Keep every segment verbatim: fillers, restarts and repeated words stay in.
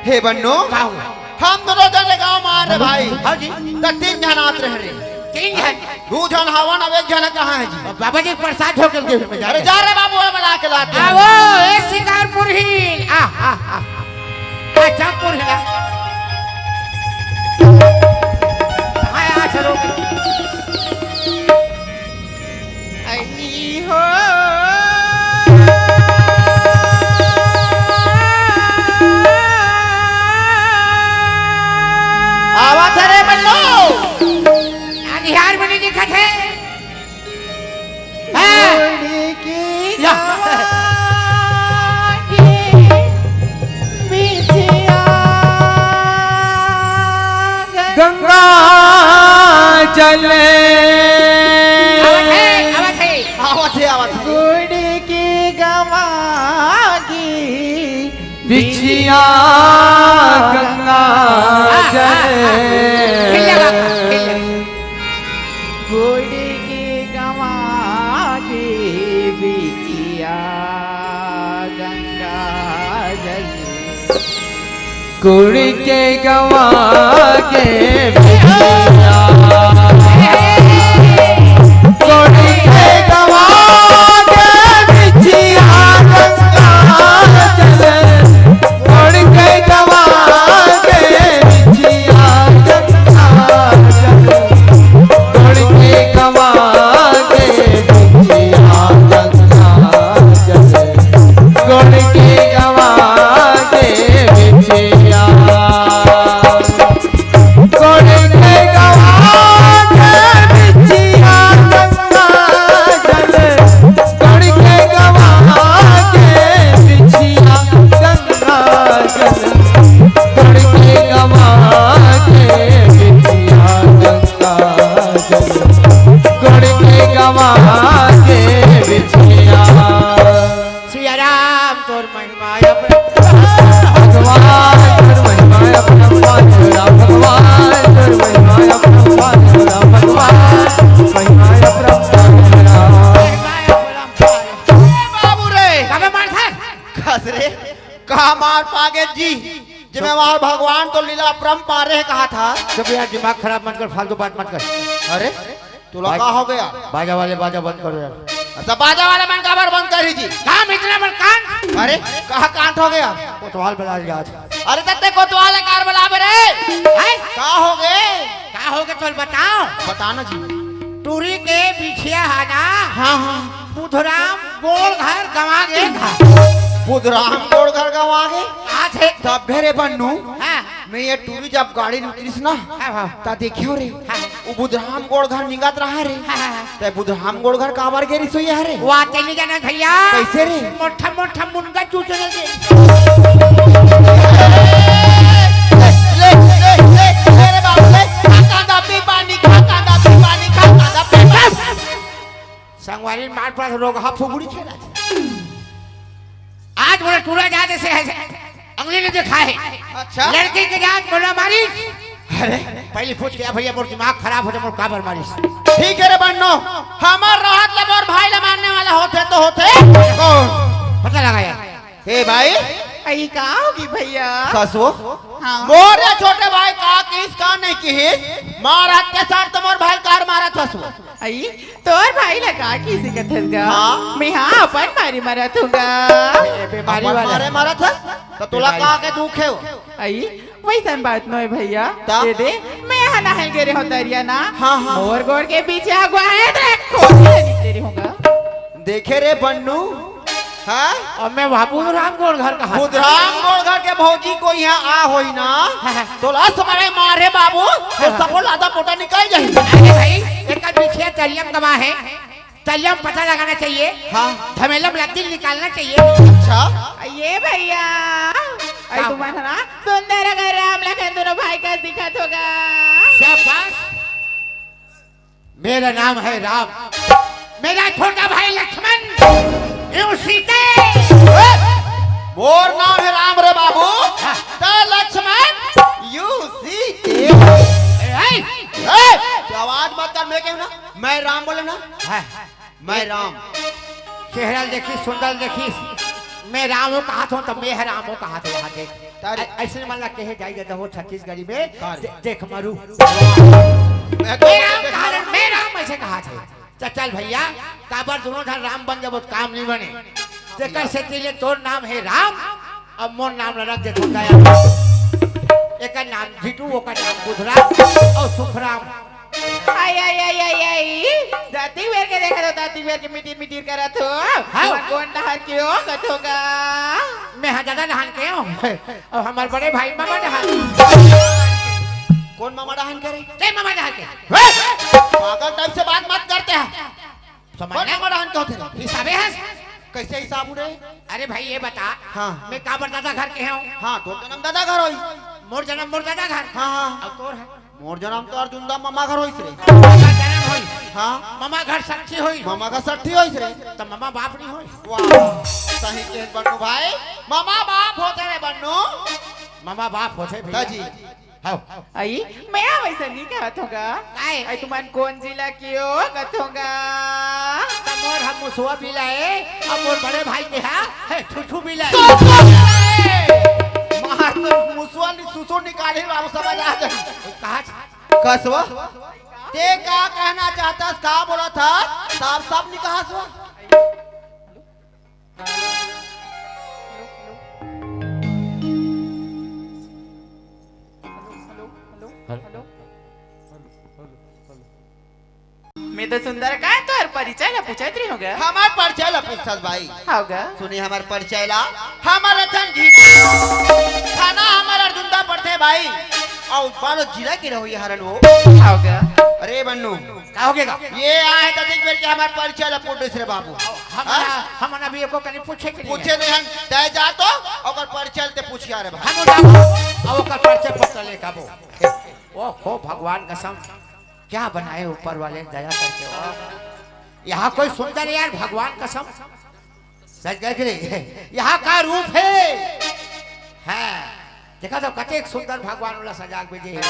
हे बन्नू, का हो? हम दोनों जने गांव में आ रहे भाई। हाँ जी। त तीन झन आत रहे रे। तीन झन? दू झन हवन, अब एक झन कहाँ है जी? बाबा जी प्रसाद होके दे में जा अरे रहे। जा रे बाबू, हम ला के लाते हैं। आओ, ए शिकारपुर ही। आ, आ, आ, आ। आ, चंपुर ही ना। हाँ, आ, चलो। आई हो। आवत हे रे बल्लू। अंधियार में नहीं दिखत हे। हाँ। या। गंगा जल। आवत हे, आवत हे। आवत हे, आवत हे। गुड़ के गवा के बिछिया गंगा जल। गुड़ के गवा के बिछिया गंगा जल। गुड़ के गवा के बिछिया। गुड़ के गवा के बिछिया गंगा जल। गुड़ के गवा के बिछिया गंगा जल। गुड़ के गवा के बिछिया गंगा जल। गुड़ के गवा के बिछिया। गुड़ के गवा के बिछिया गंगा जल। गुड़ के गवा के बिछिया गंगा जल। गुड़ के गवा के बिछिया गंगा जल। गुड़ के गवा के बिछिया। सिया राम तोर महिमा अपरंपार। भगवान तोर महिमा अपरंपार, राम भगवान तोर महिमा अपरंपार, राम भगवान महिमा अपरंपार, राम। महिमा अपरंपार। ए बाबू रे। काबर मारथस? कस रे, का मार पागे जी? जिम्मेवार भगवान तो लीला अपरंपार हे कहा था। चुप यार, दिमाग खराब मत कर, फालतू बात मत कर। अरे, तोला बाज-, का हो गया? बाजा वाले बाजा बंद करो यार। अच्छा, बाजा वाले मन काबर बंद करी जी? काम इतना बड़ कांड? अरे, कहा कांड हो गया? कोतवाल बुला लिया आज। अरे, तत्ते कोतवाल कार बुलाबे रे। हैं? का हो गए? का हो गए, तोल बताओ। बता ना जी। टूरी के बिछिया हा ना। हाँ, हाँ। बुधराम गोड़ घर गंवा गे था। बुधराम गोड़ घर गंवा गे? आज है। तब भेरे बन्नू। हाँ। मैं ये टूरी जब गाड़ी में उतरिस ना, हाँ, हाँ। ता देखियो रे, हाँ। वो बुधराम गोड़ घर निंगत रहा रे। हाँ, हाँ, हाँ। ते बुधराम गोड़ घर काबर गे रिसोई हरे? वाह, चली जाना भैया। कैसे रे? मोटा मोटा मुनगा चूचने दे। ले, ले, ले, ले रे बाप, ले। खा कांदा पी पानी, खा कांदा पी पानी, खा कांदा पी पानी। संगवारी मार पास रोगहा फुगड़ी खेला। आज बोला टूरा जा जैसे है, अंगली ने दिखा है। अच्छा। लड़की के जात बोला मारी। अरे। पहली पूछ के भैया मोर दिमाग खराब हो जाए, मोर काबर मारिस। ठीक है रे बन्नो, हमर रहत ले मोर भाई ला मारने वाला होथे तो होथे। कौन? पता लगा यार। हे भाई। अई का होगी भैया? कसो? हाँ। मोर ये छोटे भाई का किस का नहीं किहिस, मारत के साथ तो मोर भाई कार मारत हसो। अई तोर भाई ला का किसी कथस गा? हाँ। मैं हाँ अपन मारी मारत हूँ गा। ए, बीमारी अपन वाला। मारे मारत हस? तो तोला बीमारी। का के दुख है वो? अई वैसन बात नोय भैया। ता? दे दे, मैं यहाँ नहाय गे रहे हूँ दरिया ना। हाँ, हाँ। मोर गोड़ के पीछे अगुआ है, तो एक खोखी निकले रहे होगा। देखे रे बन्नू, हाँ? अब मैं वहाँ बुधराम गोड़ घर कहा। बुधराम गोड़ घर के भौजी को यहाँ आ होई ना, हाँ, हाँ। तो लाश मारे मारे बाबू, तो हाँ, हाँ। सबो लादा पोटा निकल जाही। अरे भाई, एक पीछे दरिया में दबा है। तलिया में पता लगाना चाहिए। हाँ। धमेला में लकीर निकालना चाहिए। अच्छा। ये भैया, अरे का? तुमन है ना, सुंदर अगर राम लखन दोनों भाई का दिखत होगा। शाबाश। मेरा नाम है राम। मेरा छोटा भाई लक्ष्मण। यू सीते। मोर नाम है राम रे बाबू। हाँ। त लक्ष्मण। यू सीते। ए, ए, ए, तो आवाज मत कर, मैं कहूँ ना, मैं राम बोले ना। हाँ। मैं राम। चेहरा देखी, सुंदर देखी, मैं राम हूँ कहात हूँ, त मैं ह राम हूँ कहात हूँ, वहाँ देख। तारी। ऐ-, ऐसे मन ला कहे जाई जाता हो छत्तीसगढ़ी में, तारी। दे-, देख मरू। मैं राम कहा, मैं राम ऐसे कहात हे। त चल भैया, काबर दोनों झन राम बन जाबो त काम नहीं बने। तेकर सेती ले तोर नाम हे राम, अब मोर नाम ला रख दे तू दया। एकर नाम झिटू, ओकर नाम बुधराम अउ सुखराम। आई, आई, आई, आई, आई। जातिक बेर के देखत हो, जातिक बेर के मिटिर, मिटिर करत हो। हाँ। तुमन कोन डहर के हो, कथों गा? मैं हा दादा डहर के हो। अउ हमर बड़े भाई मामा डहर। कोन मामा डहर के रे? ते मामा डहर के। हे! पागल टाइप से बात मत करते हैं। समझ कोन ले? मामा डहर के होथे रे? हिसाबे हस। कैसे हिसाब रे? अरे भाई, ये बता, हाँ। मैं काबर दादा घर के हूँ? हाँ, तोर जनम दादा घर होइस। मोर जनम मोर दादा घर। हाँ, हाँ। अउ तोर है? मोर जनम तो अर्जुन दा ममा घर होइस रे। ममा जनम होइस। हाँ। ममा घर सट्ठी होइस। ममा घर सट्ठी होइस रे। त ममा बाप नहीं होइस। वाह, सही कहे बन्नू भाई। ममा बाप होथे रे बन्नू। ममा बाप होथे भैया। ता जी। हव। आई, मैं वैसा नहीं कहत हों गा। काहे? आई, तुमन कोन जिला के हो, कथों गा? त मोर हम मुसवा बिला ए, अउ मोर बड़े भाई के हा, हे, छुछू बिला ए। मार तो मुसवा नि-, सुसु निकाले बाबू, समझ आ जाए। कहा छ-, कसवा? ते का कहना चाहता, का बोला था? साफ साफ निकाह सवा। मैं तो सुंदर का तोर परिचय ला पूछत रही हों गा। हमार परिचय ला पूछत भाई। हव गा। सुनी हमार परिचय ला। हमार रतन घी थाना हमार अर्जुंदा पड़थे भाई। अउ बालो जिला के रहो ये हरन वो। हव गा। अरे बन्नू। का हो गया? ये आए त देख बेर के हमार परिचय ला पूछिस रे बाबू। हम हाँ? ना, हम ना अभी एको कनी पूछे के नहीं पूछे है। नहीं हम तय जा तो ओकर परिचय ते पूछिया रे भाई। हम जाबो, अब ओकर परिचय पत्र लेके आबो। ओहो भगवान कसम, क्या बनाए ऊपर वाले ने दया करके। ओह, यहाँ कोई सुंदर यार, भगवान कसम। सच कहे कि नहीं? यहाँ का रूप है। हाँ, देखा तो कतेक सुंदर भगवान वाला सजाग बेजे है।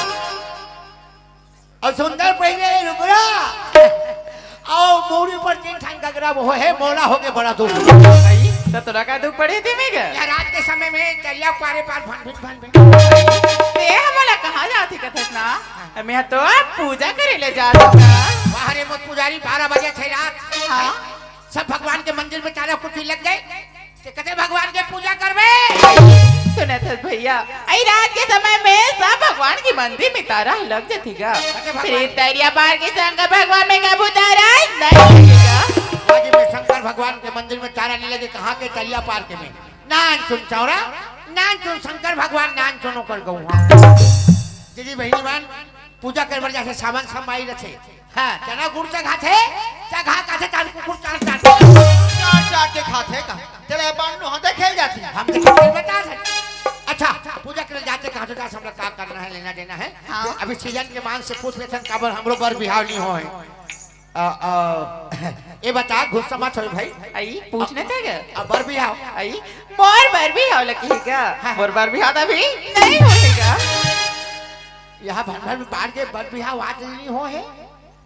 अउ सुंदर पहने हे लुगरा। अउ मुड़ी पर तीन ठन गगरा वो हे, मोला होगे बड़ा दुख। आई, त तोला का दुख पड़े हे तेमे गा? या रात के समय में तरिया पारे पार भन भिन भन भिन। ते हमला कहाँ जात हे कथस ना? मैं तो पूजा करे ले जात हों गा। वाह रे मोर पुजारी, बारह बजे थे रात। हाँ। सब भगवान के मंदिर में तारा कुटी लग जाए। ते कते भगवान के पूजा करबे? सुनत हस भैया, अई रात के समय में सब भगवान के मंदिर में तारा लग जथे गा। कते भगवान? फिर तरिया पार के शंकर भगवान में कभू तारा नहीं लगेगा। आज मैं शंकर भगवान के मंदिर में तारा नहीं लगे, कहाँ के तरिया पार के में? नान सुन चौरा, नान सुन शंकर भगवान, नान सुन ओकर गौवा। दीदी बहिनी मन, पूजा करे बर जाथे, सावन समाई रथे। हाँ, चना गुड़ चघाथे, चघा काथे तान कुकुर चार चार। चार चार के खाथे का? तेरा बान नो हाथे खेल जाथे। हम तो खेल बता थे। अच्छा, पूजा करे जाथे, कहाँ तो जा, हमरा का करना है, लेना देना है। हाँ। तो अभी सीजन के मान से पूछ लेथन, काबर हमरो बर बिहाव नहीं होय। अ, अ, ए बता, गुस्सा मत होय भाई। आई, पूछने थे क्या? अब बर बिहाव। आई, मोर बर बिहाव लगी है क्या? हाँ। मोर बर बिहाव अभी नहीं होय गा। यहाँ भर भर में बाढ़ के बर बिहाव आज नहीं होय हे।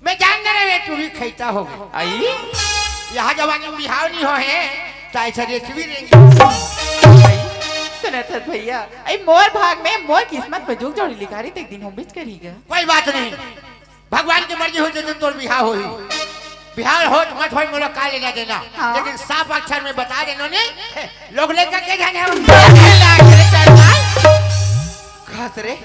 मैं जान ना रहे, तू भी खैता होगा। आई? यहाँ जवानी में बिहाव नहीं होय हे, तो ऐसा रेचवी रेंगे। आई, सुनत हस भैया, आई मोर भाग में, मोर किस्मत में जुग जोड़ी लिखा रही, तो एक दिन होबेच करही गा। कोई बात नहीं, भगवान की मर्जी होय तो तोर बिहाव होही। बिहाव होय त मत होय, मोला का लेना देना। हाँ। लेकिन साफ अक्षर में बता देनो ने, लोग लइका के झन हे। लाख रे चढ़ाई। खस रे।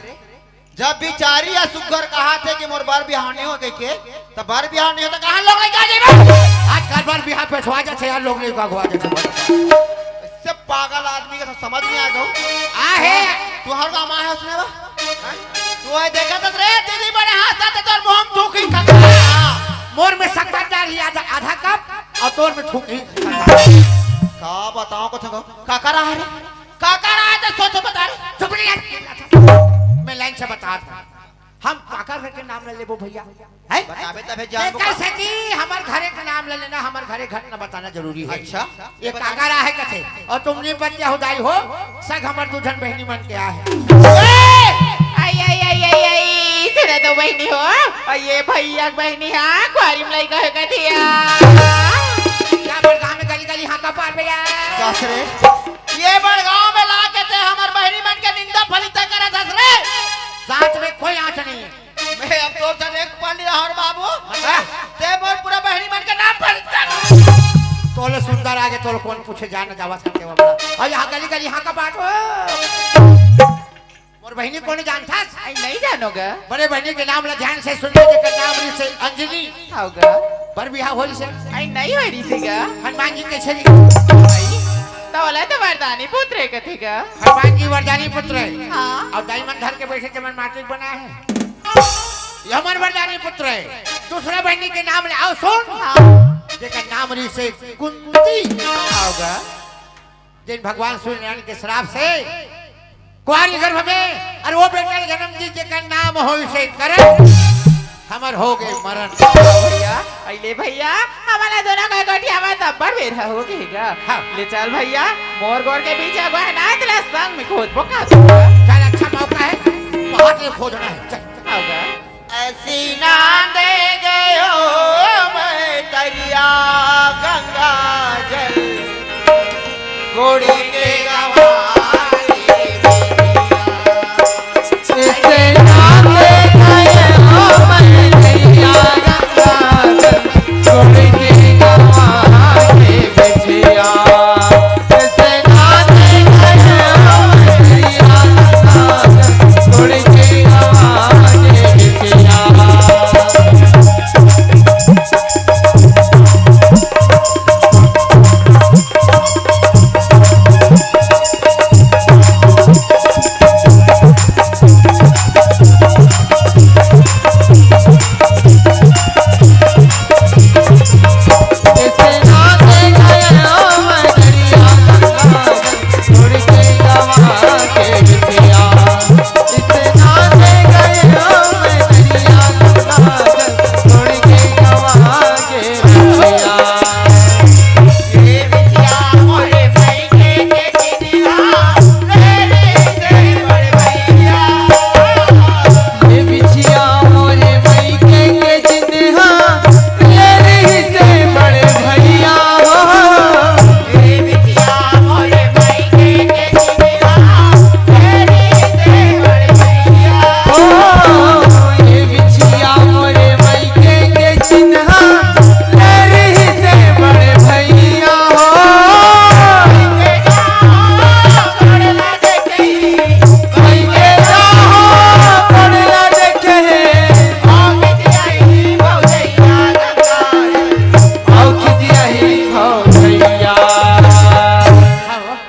जब बिचारी या सुग्घर कहाथे कि मोर बर बिहाव नहीं होय कहिके, त बर बिहाव नहीं होय त कहाँ लोग लइका जेबे? आजकल बर बिहाव पेठवा जाथे यार, लोग लइका घुआ जाथे। इससे पागल आदमी का तो समझ नहीं आय गा। आहे। तुँहर गाँव में आहे उसने बा? हैं? तू आय देखत हस रे, दीदी बड़े हाथ साथ तोर मुँह में थूकही खा। मोर में शक्कर डारही आधा, आधा कप अउ तोर में थूकही। का बताओं कथों गा? काकर आहे रे? काकर आहे त सोच बता रे। चुप रे यार। मैं लाइन से बतात हूँ। हम काकर घर के नाम ला लेबो भैया? हैं? बताबे तभे जानबो। एकर सेती हमर घरे के नाम ला लेना, हमर घरे घर न बताना जरूरी हे। अच्छा। ये काकर आहे कथे, अउ तुम नहीं बतिया हो दाई हो, सग हमर दू झन बहिनी मन के आहे। ए! आई, आई, आई, आई, आई, सुन तो बहिनी हो, अउ ये भैया के बहिनी हा, कुआरी में लइका हे कथे या। क्या बड़गाम में गली गली हाँका पारबे या? कस रे? ये बड़गांव में ला के ते हमर बहिनी मन के निंदा फलिता करत हस रे। साथ में कोई आँच नहीं है। मैं अब तोर से एक पंडी रहर बाबू। अच्छा। ते मोर पूरा बहिनी मन के नाम फलिता। तोले सुंदर आगे तोले कौन पूछे जान जावा सकते हो बड़ा। और यहाँ गली गली यहाँ का बात हो। मोर बहिनी कोन जानथस? आई नहीं जानोगा। बड़े बहिनी के नाम ला ध्यान से सुन ले, जेकर नाम रिहिसे अंजनी। होगा। बर बिहाव होइसे। आई नहीं हो रही थी गा। हनुमान जी कैसे जी? आई। तो बोला तो वरदानी पुत्र है कथे गा। हनुमान जी वरदानी पुत्र है। हाँ। और डायमंड धर के बैठे जमन माटी बना है। ये हमर वरदानी पुत्र है। दूसरा बहिनी के नाम ले आओ सुन। हाँ। जेकर नाम रिहिसे कुंती। होगा। जिन भगवान सूर्यनारायण के श्राप से कुआरी गर्भ में और वो बेटा के जन्म दी जेकर नाम होइसे करण, हमर हो गए मरण। भैया, अइले भैया, हमला दोनों का गोठियावा तब्बर बेरा हो गए गा। हाँ। ले चल भैया, मोर गोड़ के बीच अगवा है ना, तेला संग में खोदबो का। चल, अच्छा मौका है, बहुत ये खोदना है। चल। होगा। सीना दे गयो मैं तरिया गंगा जल, गोड़ी के गवारी बिटिया। सीना दे गयो मैं तरिया गंगा जल, गोड़ी के गवारी बिटिया।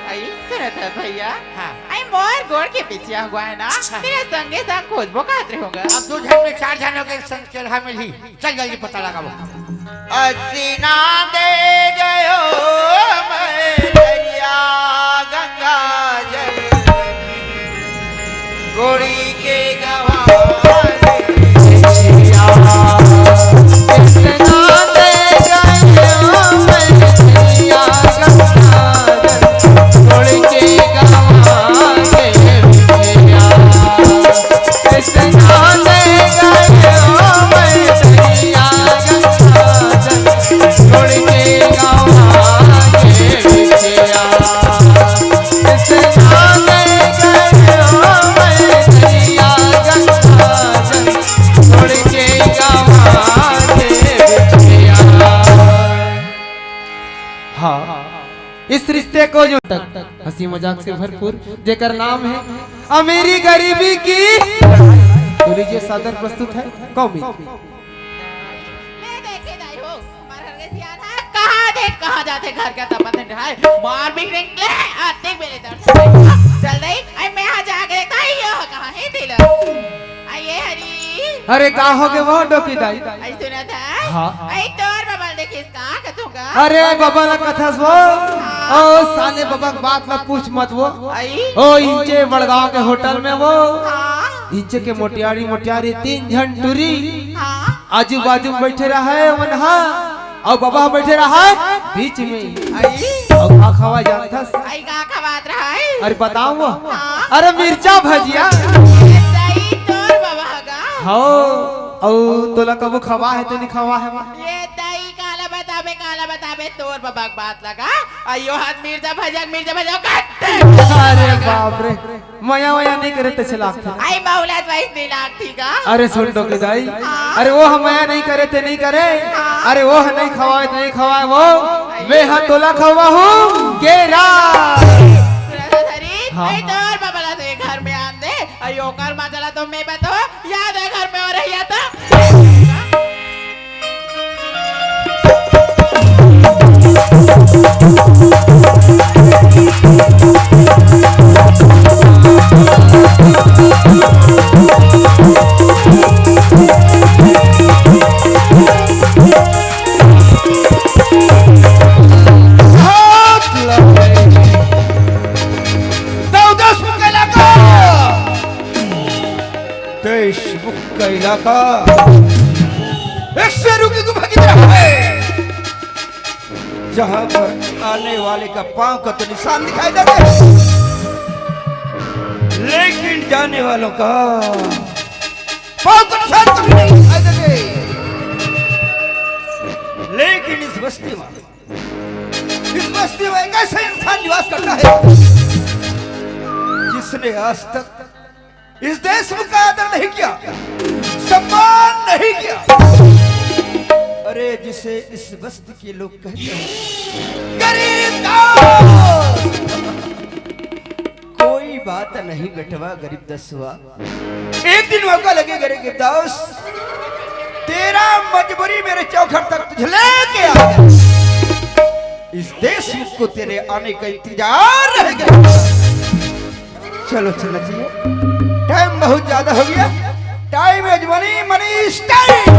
आई, सुनत है भैया? हाँ। आई मोर गोड़ के पीछे अगवा है ना, हाँ। तेरे संगे संग खोजबो कहत रहोगा। अब दो झन में चार झन हो गए, संग के रहा मिली। चल जल्दी पता लगाबो। सीना दे गयो मैं तरिया गंगा जल, गोड़ी के गवारी। हाँ, इस रिश्ते को जो तक हंसी मजाक से भरपूर, जेकर नाम है अमीरी गरीबी की, तो लीजिए सादर प्रस्तुत है कौमी। ले देखे दाई हो, हमार घर के सियान है, कहाँ देख, कहाँ जाथे घर के तपत है, मार भी निकले, आते बेले दर्द। चल दई, आई मैं यहाँ जाके देखता ही, ये हो कहाँ है दिल। आई ये हरी। अरे का हो गे वो डोकी दाई? आई सुना था? हाँ। आई तोर बबल देखिस का कथूंगा? अरे बबल कथस वो। हाँ। ओ साले बबा के बात ला पूछ मत वो। आई। ओ इंचे बड़गांव के होटल में वो। हाँ। इंचे के मोटियारी मोटियारी तीन झन टुरी। हाँ। आजू बाजू में बैठे रहे मन हा, अउ बबा बैठे रहे बीच में। आई। अउ का खवा जानथस? आई का खवात रहे? अरे बताओ वो। हाँ। अरे मिर्चा भजिया। ये सही तोर बबा गा। हाँ। अउ तोला कबो खवा है तो नहीं खवा है? ये तई काला बताबे, काला बताबे। पे तोर बबा के बात लगा। अयो हाथ मिर्जा भजक, मिर्जा भजक, कट। अरे बाप रे, मया वया नहीं करे ते चला। आई मौलाद वाइस नहीं लागती का? अरे सुन टोके दाई, हाँ। अरे वो हम मया नहीं करे ते नहीं करे, हाँ। अरे वो हम नहीं खवाए ते नहीं खवाए, वो मैं हाँ तोला खवा हूँ गेरा। अरे हाँ, आई हाँ। तोर बबा ला तो ये घर में आन दे, अयो कर मजा ला तो मैं बतो, याद है घर में हो रही है तो। देशमुख का इलाका एक शेरों की गुफा की तरह है, जहां पर आने वाले का पांव का तो निशान दिखाई देते, लेकिन जाने वालों का पांव का निशान कभी नहीं दिखाई देते। लेकिन इस बस्ती में, इस बस्ती में एक ऐसा इंसान निवास करता है, जिसने आज तक इस देशमुख का आदर नहीं किया, सम्मान नहीं किया। अरे, जिसे इस बस्ती के लोग कहते हैं गरीब दास। कोई बात नहीं बेटवा, गरीब दसवा, एक दिन मौका लगेगा रे गरीब दास। तेरा मजबूरी मेरे चौखट तक तुझे लेके आ। इस देशमुख को तेरे आने का इंतजार रहेगा। चलो चलना चाहिए, टाइम बहुत ज्यादा हो गया। Time is money, money is time.